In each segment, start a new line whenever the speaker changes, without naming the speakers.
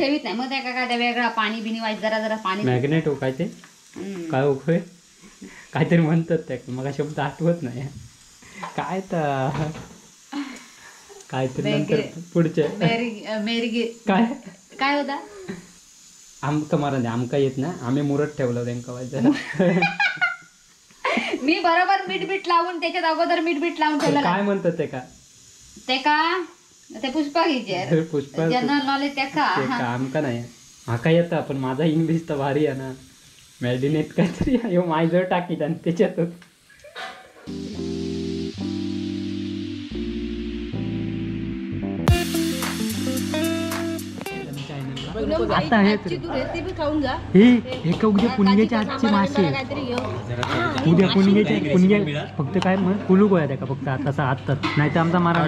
ठेवीत नाही, मग त्या काय वेगळा पाणी बिनी वाईट जरा जरा पाणी
मॅग्नेट हो काय ते काय हो काहीतरी म्हणतात त्या, मला शब्द आठवत नाही काय तर काहीतरी नंतर पुढचे काय
काय होता
आमका मारा नाही, आमका येत ना, आम्ही मुरत ठेवलं त्यांका.
मी बरोबर मीठ बीठ लावून त्याच्यात अगोदर मीठ बीठ लावून ठेवलं.
काय म्हणतात ते का
ते का ते पुष्पा घ्यायचे पुष्पा जनरल नॉलेज त्या का
आमका नाही, माका येता पण माझा इंग्लिश तर भारी आहे ना. मॅडिनेट काहीतरी ह्यो मायजर टाकीत आणि त्याच्यातच. आता हे हे का उद्या पुणग्याच्या आजचे मासे, उद्या पुणग्याचे पुणग्या फक्त काय मग कुलू गोया त्या का फक्त आता आत्ताच, नाही तर आमचा मारा.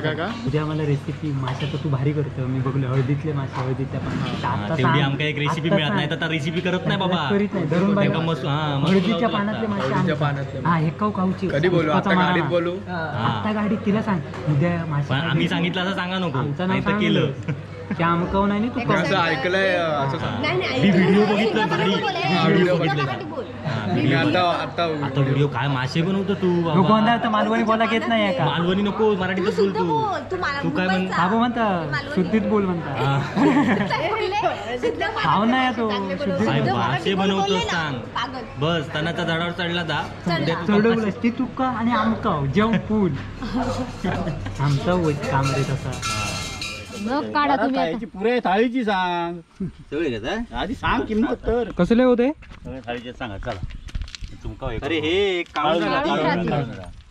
उद्या मला रेसिपी माशाचा तू भारी करतो, मी बघलो हळदीतले मासे हळदीतल्या पाण्यात
एक रेसिपी मिळत नाही तर रेसिपी करत नाही बाबा,
करीत नाही धरून हळदीच्या पानातले मासे. हा हे काऊ खाऊची
कधी बोलू आता गाडीत बोलू,
आता गाडीत तिला सांग उद्या मासे
आम्ही सांगितलं असं सांगा नको,
आमचं नाव
केलं
ते आमकाव नाही तू
असं ऐकलंय असं सांग.
मी व्हिडिओ बघितला भारी, व्हिडिओ बघितला
आता आता
आता व्हिडिओ काय मासे बनवतो तू
गोंधळ. मालवणी बोला घेत नाही का?
मालवणी नको, मराठीतच बोल तू. तू काय म्हण
आबो म्हणता शुद्धीत बोल म्हणता हाव नाही तो
मासे बनवतो सांग बस. तणाच्या झाडावर चढला जा
चढवलं ती तुका आणि आमकाव जेवण फुल आमचा काम रे तसा.
मग काढा तुम्ही
पुरे थाळीची सांग सगळे घेता आधी सांग किंमत तर
कसले होते
थाळीचे सांगा. चला तुमका अरे हे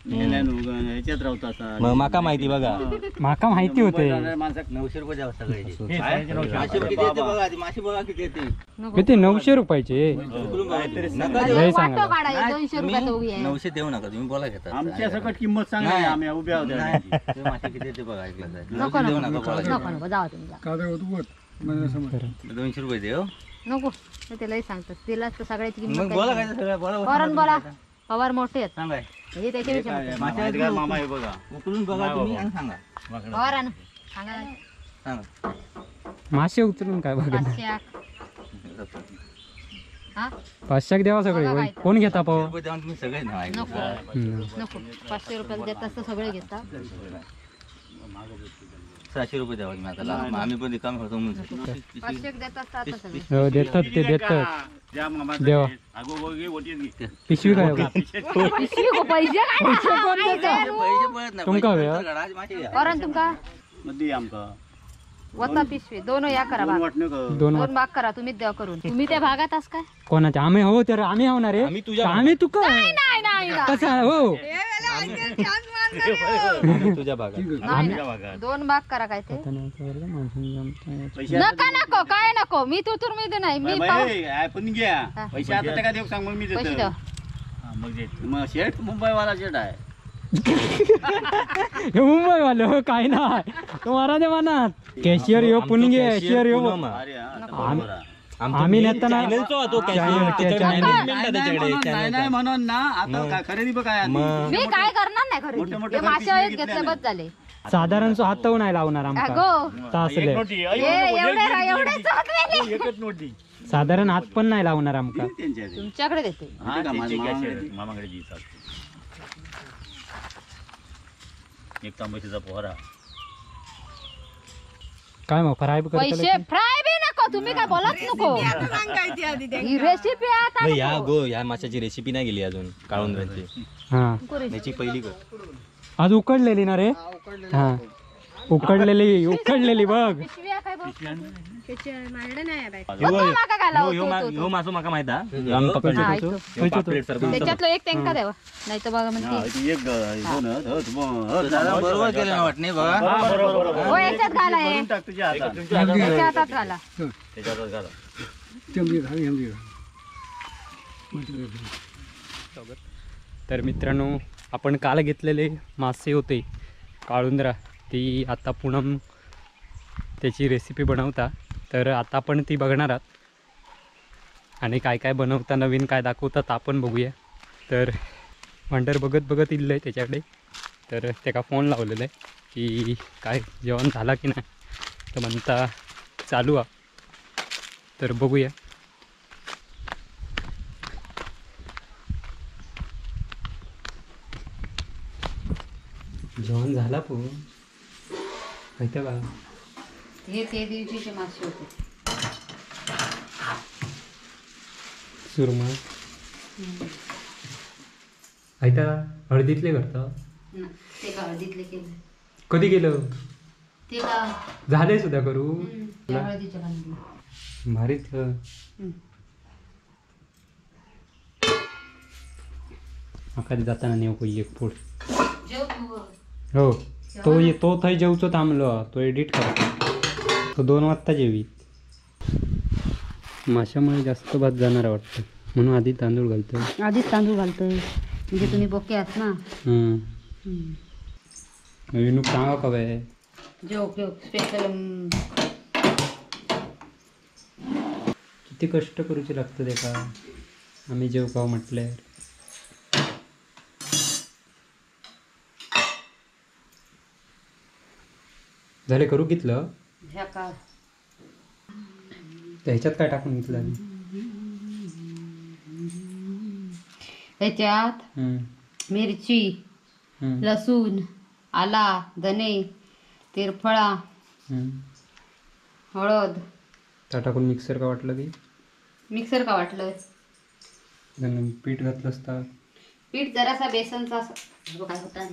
ह्याच्यात राहतो असा
मग माका माहिती बघा,
माका माहिती होते.
900 रुपये द्यावं सगळ्याचे. मासे किती येते बघा आधी, मासे बघा किती येते.
किती 900 रुपयाचे?
वाटो काढा 200 रुपयाचं.
900 देऊ नका तुम्ही, बोला घेता
आमच्या सकट किंमत सांगा. आम्ही उभे आहोत.
मासे किती येते बघा ऐकलं
नको
देऊ नका बोला
नको नको जावा तुम्ही.
200 रुपये देऊ
नको त्यालाही सांगतात तिला सगळ्याची किंमत
मग बोला काय सगळं बोला
कारण बोला पवार मोठे आहेत
सांगाय
हे त्याच्यापेक्षा
मामा हे बघा
उकळून बघा तुम्ही आणि सांगा
पवार आण सांगा
सांगा
मासे उचलून काय बघा
हा
500 द्यावा सगळे. कोण घेता पाव
तुम्ही सगळे?
नको नको 500 रुपयाला देत असं सगळे घेता.
600 रुपये द्यावा तुम्ही आता, आम्ही पण रिकामे होतो म्हणून.
500 देत असतात आता सगळे.
हो देतात ते देतात देवा. पिशवी काय
पिशवी को पैसे
पैसे कोण देता तुमका हवे
कारण तुमका
मध्ये आमका
वता पिशवी दोन या करा भाग.
दोन
भाग करा तुम्ही द्या करून. तुम्ही त्या भागात आस काय
कोणाच्या? आम्ही हो तर आम्ही होणार रे, आम्ही तुका
नाही नाही नाही
कसं हो
तुझ्या भागात
दोन भाग करा काय ते नका नको काय नको मी तू तर मी नाही मी
पण घ्या पैसे आता का देऊ सांग मग मी देतो. मग शेठ मुंबईवाला शेठ आहे
हे मुंबई वाले हो काय नाही तुम्हाला दे मनात कॅशियर यो पुणगे कॅशियर यो. आम्ही नेताना
नाही म्हणून ना आता खरेदी बघ काय
मी काय करणार नाही खरेदी मासे घेतले बस झाले.
साधारण हात नाही लावणार आमका असले साधारण हात पण नाही लावणार आमका.
तुमच्याकडे देते
मामाकडे
एक तांबशीचा पोहरा
काय मग फ्राय
पैसे फ्राय बी नको तुम्ही काय बोलत नको. ही रेसिपी आता
या गो या माशाची रेसिपी नाही गेली अजून काळुंद्राची.
हा
त्याची पहिली कर
आज उकडलेली ना रे. हा उकडलेली उकडलेली बघ.
ह्यो मासो माका माहित हा पकडलो
त्याच्यातलं एक त्यांका द्यावा नाही तर बघा म्हणजे
एक दोन
बरोबर केलं ना वाटणे बघा.
हो याच्यात घाला हे त्याच्या हातात घाला.
तर मित्रांनो आपण काल घेतलेले मासे होते काळुंद्रा, ती आता पूनम त्याची रेसिपी बनवता, तर आता आपण ती बघणार आहात आणि काय काय बनवता नवीन काय दाखवतात आपण बघूया. तर भांडर बघत बघत इल्लं आहे त्याच्याकडे, तर त्याका फोन लावलेला आहे की काय जेवण झाला की नाही, तर म्हणता चालू आ. तर बघूया. जेवण झाला पो माहिती बा
हे ते दिवशीचे मासे होते
सुरमा. ऐता हळदीतले करता
ते का हळदीतले केले
कधी केलं
ते का
झाले सुद्धा करू
हळदीच्या भांडी
भारीच. माका जाताना नेऊ कोई एक फूट हो तो तो थंय जेवचो थांबलो तो एडिट करता तो 2 वाजता जेवी. माशामुळे जास्त भात जाणार वाटतं म्हणून आधी तांदूळ घालतो.
आधीच तांदूळ घालतो म्हणजे तुम्ही बोके आहात ना.
विनू सांगा कवे
जेव स्पेशल.
किती कष्ट करूचे लागतं ते का आम्ही जेव खाऊ म्हटल्यार. झाले करू घेतलं ह्याच्यात काय टाकून घेतलं
ह्याच्यात मिरची लसूण आला धने तिरफळा हळद
टाकून मिक्सर का वाटलं की
मिक्सर का वाटलं
पीठ घातलं असता
पीठ जरासा बेसनचा काय होता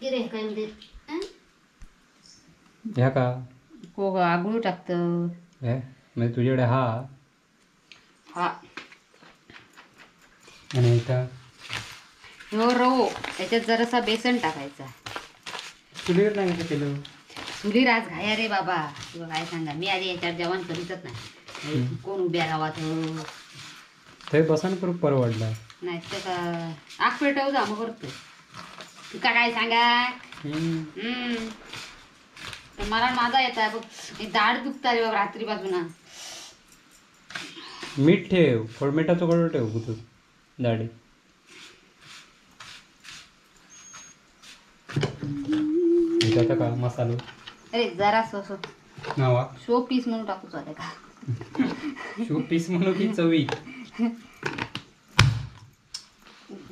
काय म्हणजे
ह्या का
को आगळू टाकतं
म्हणजे तुझ्याकडे हा
हा
आणि इथं
हो रवो त्याच्यात जरासा बेसन टाकायचा.
चुलीवर नाही केलं
चुलीर आज घाया रे बाबा तुला काय सांगा मी आधी याच्यावर जेवण करीतच नाही कोण उभ्या राहावा तो
ते बसन करू परवडला
नाही तर का आग पेटवू जा मग करतो तुका काय सांगा. मला माझा येत आहे बघ दाढ दुखता रे बाबा रात्रीपासून.
मीठ ठेव थोडं मिठाचं गोड ठेव तू दाढी. आता का मसालो
अरे जरा सो
नावा
शो पीस म्हणून टाकू चालेल का
शो पीस म्हणू की चवी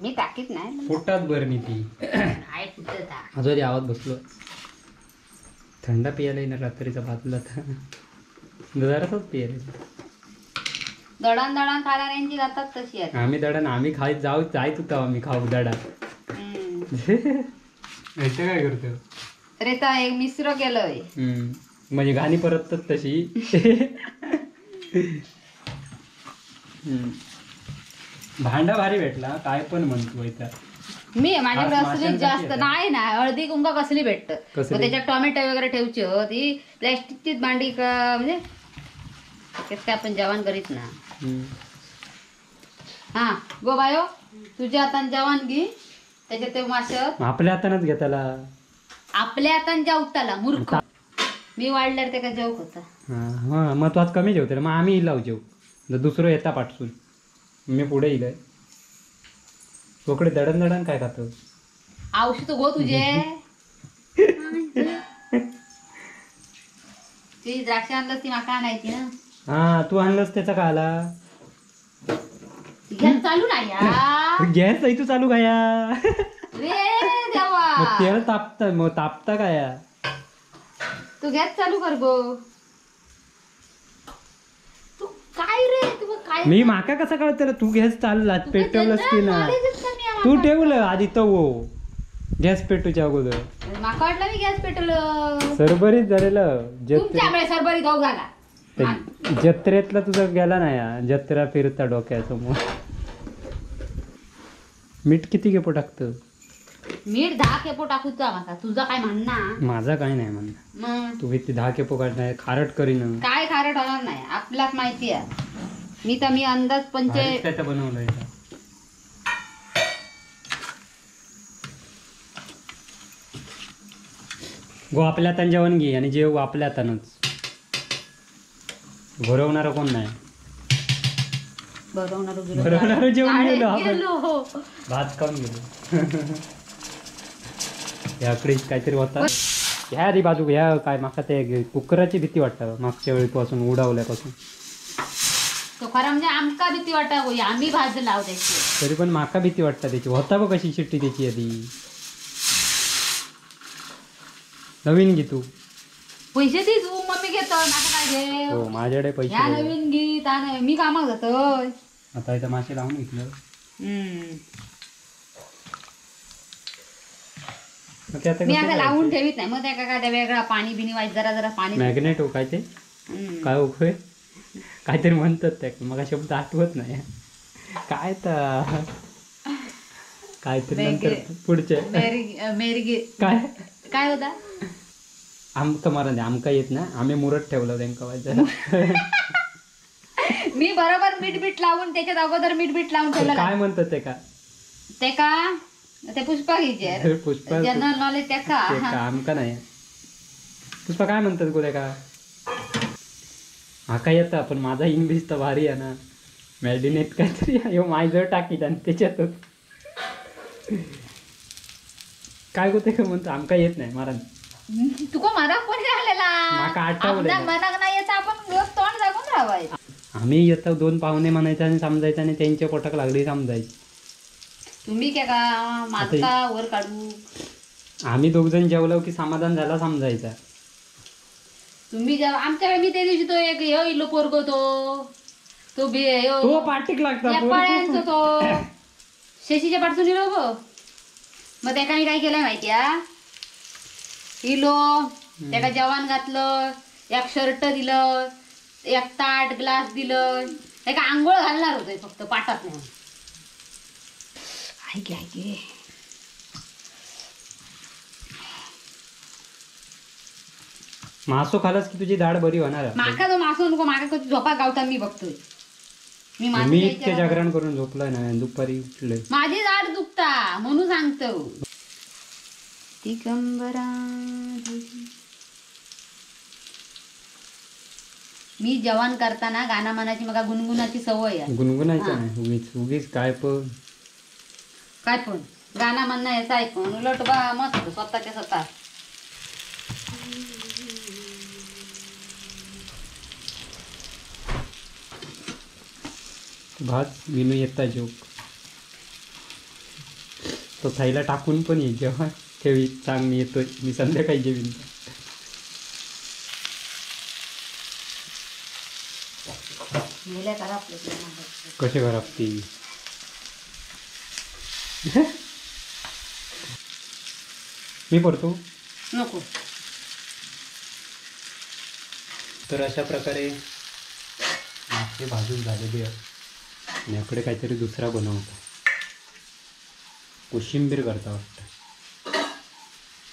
मी टाकीत नाही
पोटात बरणी ती
नाही फुटत.
अजून आवाज बसलो थंडा पियाला येणार रात्रीचा भातला तर जरासच पियाला.
दडान दडान खाणाऱ्यांची जातात तशी आहे.
आम्ही दडान आम्ही खात जाऊ जायत होतो आम्ही खाऊ दडा. इथं काय करतो
अरे तर एक मिश्र केलंय
म्हणजे घाणी परततात तशी. भांडा भारी भेटला काय पण म्हणतो इथं.
मी माझ्याकडे असली जास्त नाही ना हळदी कुंका कसली भेटत त्याच्यात टोमॅटो वगैरे ठेवची हो ती प्लॅस्टिकचीच भांडी का म्हणजे त्यात काय आपण जेवण करीत ना. हा गो बायो तुझ्या हातान जेवण घे त्याच्यात ते मासे
आपल्या हातानच घेताला
आपल्या हातान जेवताला मूर्ख मी वाढल्यावर ते का जेवक होता.
हा मग तू आज कमी जेवते मग आम्ही लावू जेव दुसरं येता पाठसून मी पुढे येईल. कोकडे दडण दडण काय खातो
औषध गो तुझे ती द्राक्ष आणलंस ती माका आणायची ना.
हा तू आणलंस त्याचा का आला
गॅस चालू नाही
गॅस नाही तू चालू काय
रे देवा
तेल तापता मग तापता काय
तू गॅस चालू कर गो तू काय रे तू काय
मी माका कसं कळतं तू गॅस चालला पेटवलंस की ना तू ठेवलं आधी तो गॅस पेटूच्या अगोदर
माका वाटलं मी गॅस पेटवलं
सरबरीत झालेलं
तुमच्यामुळे सरबरीत होऊ झाला
जत्रेतला तुझा गेला नाही जत्रा फिरता डोक्यासमोर. मीठ किती खेपो टाकतं?
मीठ 10 खेपो टाकूचा माका तुझा काय म्हणणं?
माझा काय नाही म्हणणं. तू किती 10 खेपो काढणार खारट करीन
काय खारट होणार नाही आपल्याला माहिती आहे. मी तर मी अंदाज पंचे
बनवलंय. गो आपल्या हातान जेवण घे आणि जेव आपल्या हातानच भरवणार कोण नाही. भरवणार जेवण गेलो आपण भात खाऊन गेलो. याकडे काहीतरी होता. ह्या आधी बाजू ह्या काय माका ते कुकराची भीती वाटतं मागच्या वेळीपासून उडावल्यापासून.
तो खरं म्हणजे आमका भीती वाटता, आम्ही भाज लाव त्याची.
तरी पण माका भीती वाटता त्याची. होता बघ कशी शिट्टी त्याची आधी. नवीन घे तू.
पैसे दे तू, मम्मी घेतो माका काय घे.
हो माझ्याकडे पैसे.
नवीन घे मी कामाक जातो.
आता इथं मासे लावून घेतलं.
मी आता लावून ठेवीत नाही, मग त्या काय वेगळा पाणी बिनी वाईट जरा जरा पाणी
मॅग्नेट हो काय ते काय हो काहीतरी म्हणतात त्या, मला शब्द आठवत नाही काय तर काहीतरी नंतर पुढचे काय
काय होता.
आमका मारा नाही, आमका येत ना, आम्ही मुरत ठेवलं त्यांका माझ्या.
मी बरोबर मीठ बीठ लावून त्याच्यात अगोदर मीठ बीठ लावून ठेवलं.
काय म्हणतात ते का
ते का ते पुष्पा घ्यायचे
पुष्पा
जनरल नॉलेज त्या का
आमका नाही. पुष्पा काय म्हणतात गोल्या का हा काय येतं, पण माझा इंग्लिश तर भारी आहे ना. मॅडिनेट काहीतरी ह्यो मायजर टाकीत आणि त्याच्यातच काय गोते का म्हणतो आमका येत नाही मारा.
तुका मारा कोणी आलेला
माका आठवलं
मनाक नाही येत, आपण तोंड जागून राहायचं.
आम्ही येतो दोन पाहुणे म्हणायचं आणि समजायचं आणि त्यांच्या पोटाक लागली समजायची.
तुम्ही काय का माका वर काढू.
आम्ही दोघ जण जेवलो की समाधान झाला समजायचा.
तुम्ही जेव्हा आमच्या मी त्या दिवशी तो एक ह्यो इलो पोरगो तो तो बी
तो पाटीक लागता
पाळ्यांचो तो शेशीच्या पाठसून इलो गो. मग त्याका मी काय केलंय माहिती आ, इलो त्याका जेवण घातलं, एक शर्ट दिलं, एक ताट ग्लास दिलं, त्याका आंघोळ घालणार होते फक्त पाटात नाही. ऐके ऐके
मासो खालास की तुझी दाढ बरी होणार.
माका तो मासो नको, माका झोपा गावता मी बघतोय.
मी इतके जागरण करून झोपलोय ना, दुपारी उठलोय.
माझी दाढ दुखता म्हणून सांगतो. दिगंबरा मी जेवण करताना गाणं म्हणायची मग गुणगुणाची सवय आहे.
गुणगुणायचं नाही उगीच उगीच काय पण
काय पण गाणं म्हणणं याचं ऐकून उलट बा मस्त स्वतःच्या स्वतः.
भात विनू येता जोक तो थाईला टाकून पण ये जेव्हा ठेवी चांग मी येतोय मी संध्याकाळी जेवीन. कसे खराब ती मी पडतो
नको.
तर अशा प्रकारे मासे भाजून झालेली आहे. याकडे काहीतरी दुसरा बनवतो, कोशिंबीर करता वाटतं.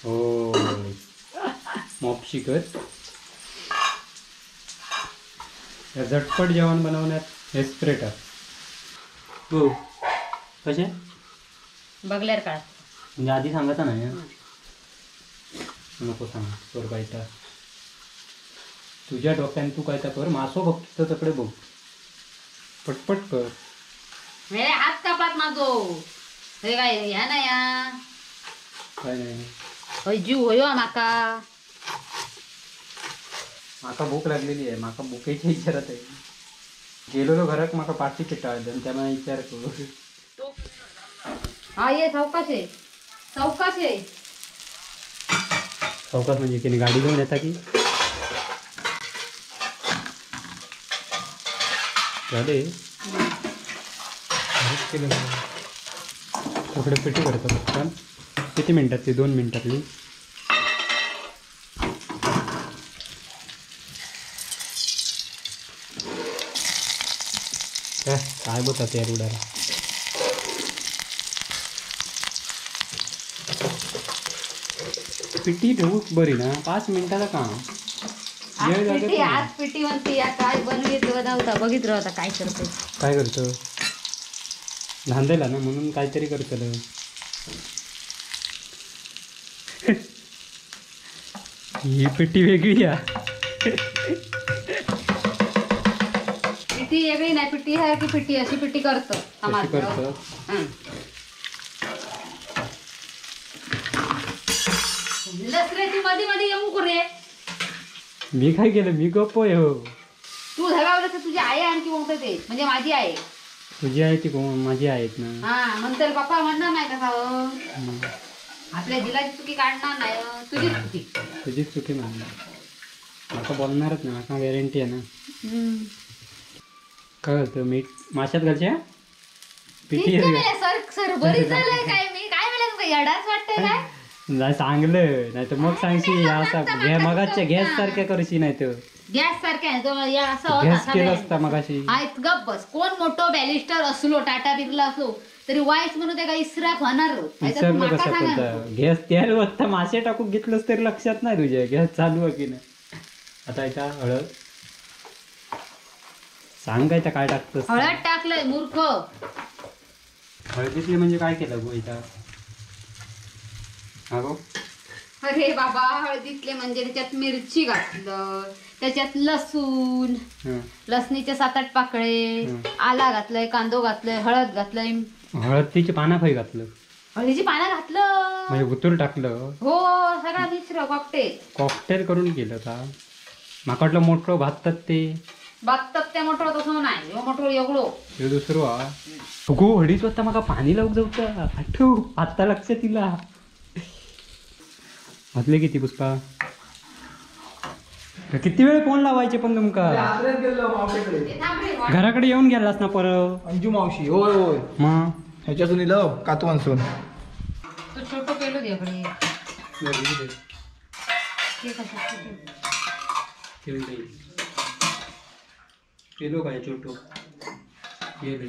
हो मॉपशी कर. या झटपट जेवण बनवण्यात एक्सपर्ट. हो कसे
बघल्यार का
म्हणजे आधी सांगायचं नाही, नको सांग कर काय तर तुझ्या डोक्याने तू काय तर कर. मासो बघतो तकडे बघ, पटपट कर.
मेरे हात कापात माझो हे काय ह्या ना या
काय नाही
होय जीव होयो माका.
माका भूक लागलेली आहे, माका भुकेची विचारात आहे. गेलेलो घरात माका पाठी पिटाळ आणि त्यामुळे विचार करू.
हा ये सावकाश आहे सावकाश आहे.
सावकाश म्हणजे की गाडी घेऊन येता की झाले तिकडे पिठी करतो पटकन. किती मिनिटात ती? 2 मिनिटातली. काय बोलतात यार उडाला. पिठी ठेवू बरी ना, 5 मिनिटाचं काम.
आज पिठी म्हणते या काय बनवीत बनवता बघितलं होता काय करते
काय करतो धांदेला ना म्हणून काहीतरी करतलं. ही पिठी वेगळी आहे.
पिठी वेगळी नाही, पिठी आहे की पिठी अशी पिठी करतो
करतो.
भिल्लस रे तू, मध्ये मध्ये येऊ नको रे.
मी काय केलं, मी गप्प आहे हो.
तू धगावलं तर तुझी आई आणखी मोठं ते, म्हणजे माझी आई.
तुझी आहे ती कोण, माझी आहेत ना.
हा म्हणतर पप्पा म्हणणार नाही कसा, आपल्या दिलाची चुकी काढणार नाही, तुझीच चुकी.
तुझीच चुकी म्हणणार, आता बोलणारच ना, आता गॅरंटी आहे ना. काय होतं मीठ माशात घालच्या पिठी
सर सर बरी झालंय काय, मी काय म्हणलं तुका येडाच वाटतंय काय?
नाही सांगलं नाही तर मग सांगशी असा घे मगाच्या गॅस सारख्या करशी, नाही तर
गॅस सारख्या असं
गॅस केलं असता मगाशी.
गप बस. कोण मोठो बॅलिस्टर असलो, टाटा बिर्ला असलो तरी वाईस म्हणून त्या इसराक होणार.
विसरलं कसं कोणता गॅस तेल होता, मासे टाकून घेतलंस तरी लक्षात नाही तुझ्या गॅस चालू आहे की नाही. आता इथं हळद सांग काय काय टाकतोस?
हळद टाकलंय मूर्ख.
हळदीतली म्हणजे काय केलं गो इथं?
अरे बाबा हळदीतले म्हणजे त्याच्यात मिरची घातलं, त्याच्यात लसूण, लसणीचे 7-8 पाकळे, आला घातलंय, कांदो घातलंय, हळद घातलंय.
हळदीची पाना खाई घातलं?
हळदीची पाना घातलं
म्हणजे गुतूर टाकलं.
हो सगळा मिश्र कॉकटेल.
कॉकटेल करून केलं का? माका वाटलं मोठं भाजतात ते,
भाजतात ते मोठं तसं नाही, मोठं एवढं
हे दुसरं गो हडीच होता. माका पाणी लावूक जाऊचा आठव आता लक्षात तिला. घातले किती पुष्पा? किती वेळ फोन लावायचे पण तुमका? घराकडे येऊन गेलास ना परत
अंजू मावशी. होय होय
मग
ह्याच्यातून इलो कातवांसून
तू छोटं पेलो दे कडे.
पेलो काय छोटो गेले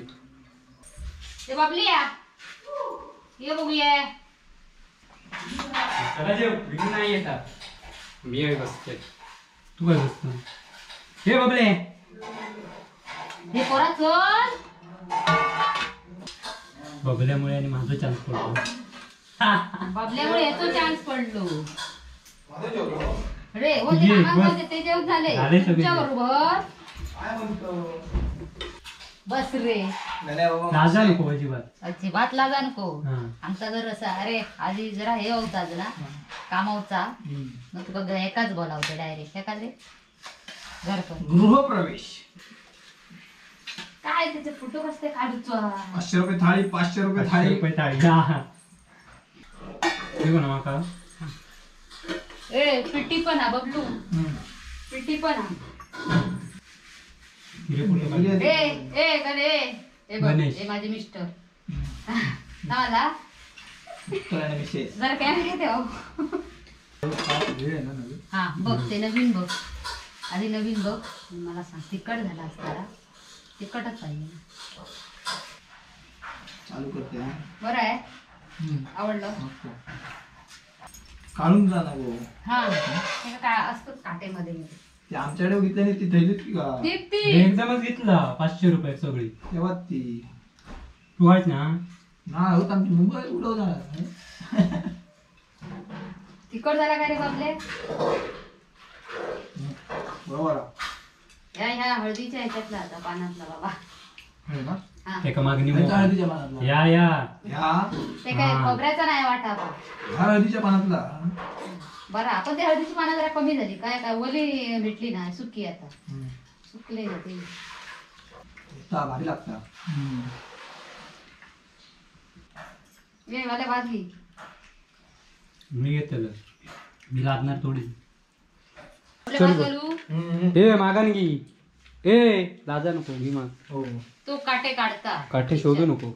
ते बाबली या ये बघूया.
चला जेव, मी नाही येतात, मी आहे बसते, तू काय बसतो? हे बाबले
हे पोरा चल.
बबल्यामुळे आणि माझा चान्स पडलो.
बबल्यामुळे याचा चान्स पडलो रे. हो ते कामावर ते जेवण झाले तुमच्या बरोबर. बस रे
लाजा नको अजिबात,
अजिबात लाजा नको. आमचा जर असा अरे आधी जरा हे होता ना कामावचा, मग तुका एकाच बोलावते डायरेक्ट एकाच रे घर पण
गृहप्रवेश
काय त्याचे फोटो कसते काढूचो.
500 रुपये थाळी, 500 रुपये थाळी,
रुपये थाळी. ना माका
ए पिटी पण हा बबलू, पिटी पण हा. ए ए गणे ए बघ हे माझे मिस्टर मला जरा काय घेते हो. हा बघ ते नवीन बघ, आधी नवीन बघ मला सांग. तिखट झाला असताना तिखटच पाहिजे.
चालू करते
बरं आहे, आवडलं.
काढून जा ना गो.
हा काय असतं काटेमध्ये
ते आमच्याकडे घेतली नाही ती थैलीत का?
एकदमच घेतला 500 रुपये सगळी.
तेव्हा ती
तू आहेस ना?
ना होत आमची मुंबई उडवणार.
तिखट झाला काय रे बाबले?
बरोबर.
ह्या ह्या हळदीच्या ह्याच्यातला आता पानातला बाबा.
एका मागणी
हळदीच्या पानातला
या या
या
ते काय खोबऱ्याचा नाही वाटा बा,
हळदीच्या पानातला
बरं. आपण ते हळदीची पानं जरा कमी झाली काय काय ओली भेटली ना, सुकी आता सुकले ना ते
भारी लागतं.
मला भाजली
मी घेतलं, मी लागणार थोडी. ए मागान की ए लाजा नको घे माग.
तो काटे काढता,
काटे शोधू नको.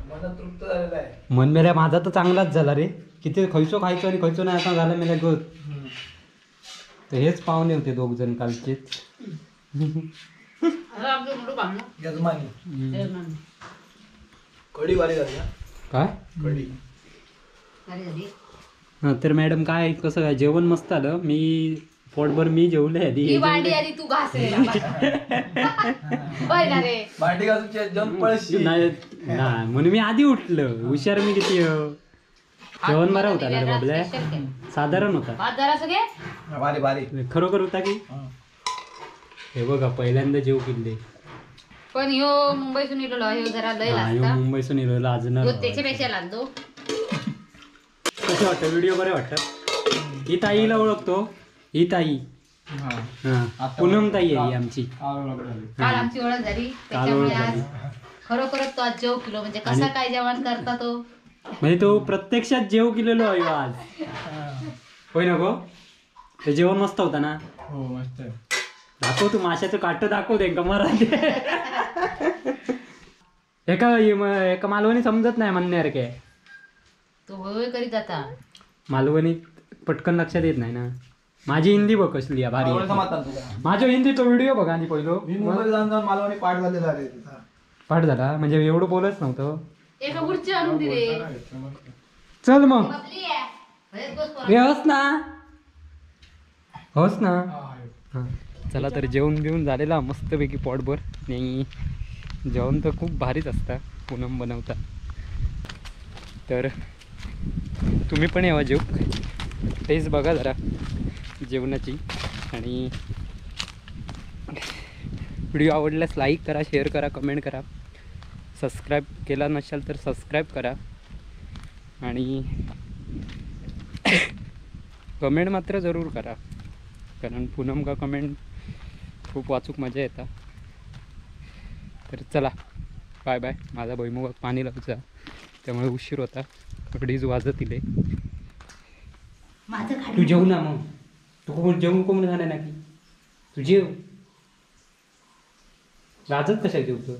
मन तृप्त झालेला आहे.
मन मेल्या माझा तर चांगलाच झाला रे. किती खयचो खायचो आणि खयचो नाही असा झाला मेल्या गत. तर हेच पाहुणे होते दोघ जण कालचेच.
कढी भारी झाली
काय
कढी
भारी झाली.
हा तर मॅडम काय कसं काय जेवण मस्त आलं. मी पोटभर मी जेवले आधी.
ही वाडी आधी तू घास रे बाबा. रे
भांडी घासून जम पळशी
नाही नाही म्हणून मी आधी उठलं. हुशार मी किती. जेवण बरा होता ना रे बाबल्या, साधारण होता.
भात जरा सगळे
भारी भारी
खरोखर होता की. हे बघा पहिल्यांदा जेव किल्ले.
पण ह्यो मुंबईतून इलो, ह्यो जरा लय
हा, ह्यो
लागता.
मुंबईतून इलो लाजणार
ह्यो त्याच्यापेक्षा लागतो.
कसं वाटतं व्हिडिओ? बरे वाटतं. ही ताईला ओळखतो, ही ताई हा पूनम ताई आहे ही आमची.
काल आमची ओळख झाली, त्याच्यामुळे आज खरोखरच तो आज जेव किलो म्हणजे कसा काय जेवण करता तो,
म्हणजे तो प्रत्यक्षात जेव केलेलो आहे आज. होय ना गो? ते जेवण मस्त होता ना?
हो मस्त.
दाखव तू माशाचं काट दाखव दे मराठी. एका एका मालवणी समजत नाही म्हणण्यासारखे.
तो होय करीत जाता.
मालवणी पटकन लक्षात येत नाही ना. माझी हिंदी बघ कसली आहे भारी. माझ्या हिंदी तो व्हिडिओ बघ आणि पहिलो.
मी मुंबईत जाऊन जाऊन मालवणी पाठ झालेला आहे.
पाठ झाला म्हणजे एवढं बोलत नव्हतं.
एका खुर्ची आणून दिले.
चल मग होस ना, होस ना. चला तर जेवण बिवून झालेला मस्तपैकी पोटभर. आणि जेवण तर खूप भारीच असतं पूनम बनवता. तर तुम्ही पण यावा जेव, टेस्ट बघा जरा जेवणाची. आणि व्हिडिओ आवडल्यास लाईक करा, शेअर करा, कमेंट करा. सबस्क्राईब केला नसाल तर सबस्क्राईब करा आणि कमेंट मात्र जरूर करा, कारण पूनम का कमेंट खूप वाचूक मजा येतात. तर चला बाय बाय. माझा भुईमुगात पाणी लावचा त्यामुळे उशीर होता, 2:30 वाजत इले. तू जेव ना मग, तू कोण जेवण कोण झालं ना की तू जेव, लाजत कशा जेवतो.